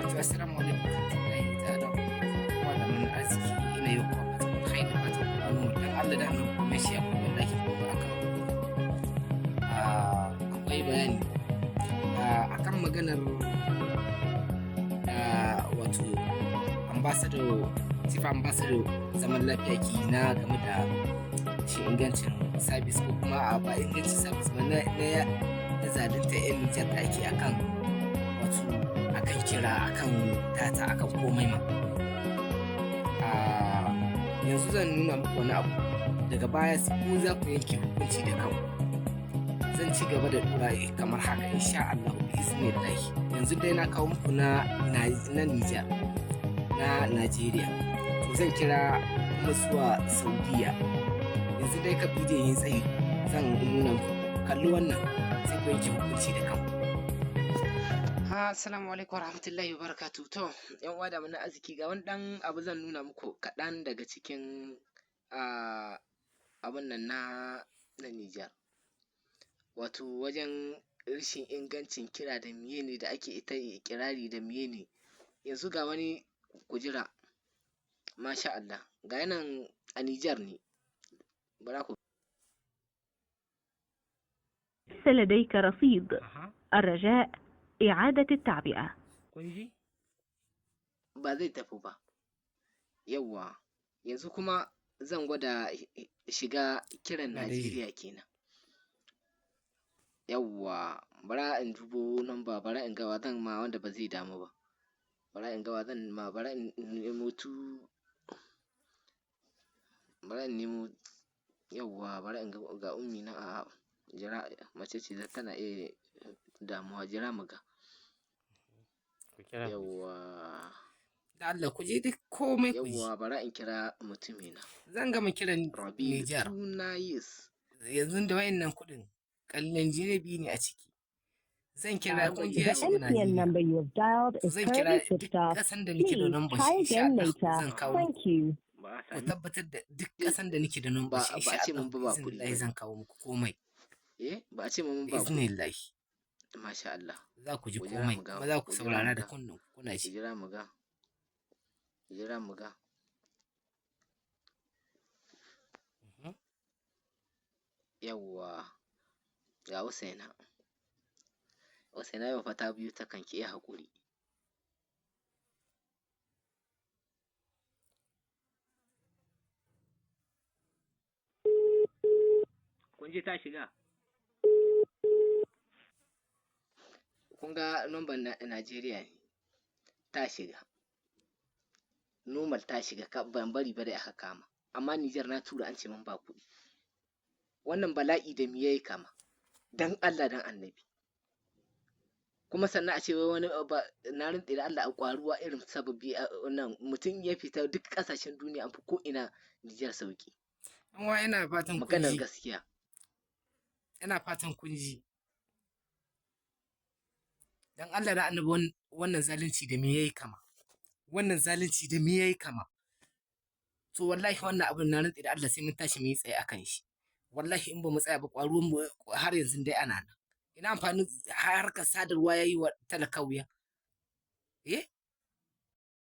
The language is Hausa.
To, assalamu alaikum warahmatullahi ta'ala wabarakatuh. Wa da mun arziki, ina yi wa kowa fatan alkhairi, da fatan kowa nuna. Dan Allah da Annabi kuma shi akwai wallahi kuma akan akwai bayani akan maganar wato ambassador, chief ambassador zaman lafiya ke na game da shi ingancin service, ko kuma a ba ingancin service ba, na zalunta 'yan Nijar da ake akan wato akan kira, akan data, akan komai ma. Yanzu zan nuna muku wani abu, daga baya ku za ku yanke hukunci da kanku. Zan ci gaba da dora kamar haka, insha Allah, biiznillahi. Yanzu dai na kawo muku na Nijar, na Najeriya, to zan kira kuma zuwa Saudiya. Yanzu dai ka bidiyon yin tsayi, zan nuna muku. Kalli wannan, sai ku yanke hukunci da kanku. Ha, assalamu alaikum warahmatullahi wabarakatuh. To, yan uwa da mana arziki, ga wani dan abu zan nuna muku kaɗan daga cikin abun nan na Nijar, wato wajen rashin ingancin kira da miye ne da ake ita ikirari da miye ne. Yanzu ga wani kujira, masha Allah, ga nan a Nijar ne, bara ku ليس لديك رصيد. الرجاء إعادة التعبئة. Kun ji, ba zai tafi ba. Yawwa, yanzu kuma zan gwada shiga kiran Najeriya kenan. Yawwa, bara in dubo number, bara in ga wa zan ma wanda ba zai damu ba. Bara in ga wa zan ma, bara in nemo tu, bara in nemo. Yawwa, bara in ga, ga Ummi na. A jira, mace ce tana iya damuwa, jira mu ga. Yawwa. Da Allah ku je duk komai ku ji. Yawwa, bara in kira mutumina. Zan gama kiran Rabi'u. Nijar. Tunayis. Yanzu da wayannan kuɗin ƙalilan biyu ne a ciki. Zan kira The ƙungiya shiga MTN Najeriya. number you have dialed is Zan kira currently duk switched off. ƙasan da nake da Please number try shi, insha again Allah later. zan kawo muku. Thank you. Ba a Ku sami tabbatar da duk ƙasan da nake da number ba shi, ba insha a ce Allah, mun ba ba kuɗi biiznillahi ba. zan kawo muku komai. Eh, ba a ce mun ba kuɗi. Biiznillahi. Masha Allah. Za ku ji Ku jira komai mu ga, kuma za ku ku jira saurara mu da ga. kunnen ku kuna Ku ji. jira mu ga. Ku jira mu ga. Yawwa. Ga Usaina. Usaina yau fa ta biyu ta kanki, iya haƙuri. Kun ji ta shiga? Kun ga number Najeriya ne. Ta shiga. Normal ta shiga, ban bari ba da aka kama. Amma Nijar na tura an ce mun ba kuɗi. Wannan bala'i da me yayi kama? Dan Allah dan Annabi. Kuma sannan a ce wai wani ba, na rantse da Allah, a ƙwaruwa irin sababbi nan mutum ya fita duk ƙasashen duniya, an fi ko ina Nijar sauki. Yan uwa, ina fatan kun Maganar ji. gaskiya. Ina fatan kun ji. Dan Allah da Annabi, wannan zalunci da me yayi kama? Wannan zalunci da me yayi kama? To wallahi wannan abin, na rantse da Allah, sai mun tashi mu yi tsaye akan shi. Wallahi in ba mu tsaya ba, ƙwaruwan mu har yanzu dai ana nan. Ina amfanin harkar sadarwa yayi wa talaka wuya? Eh?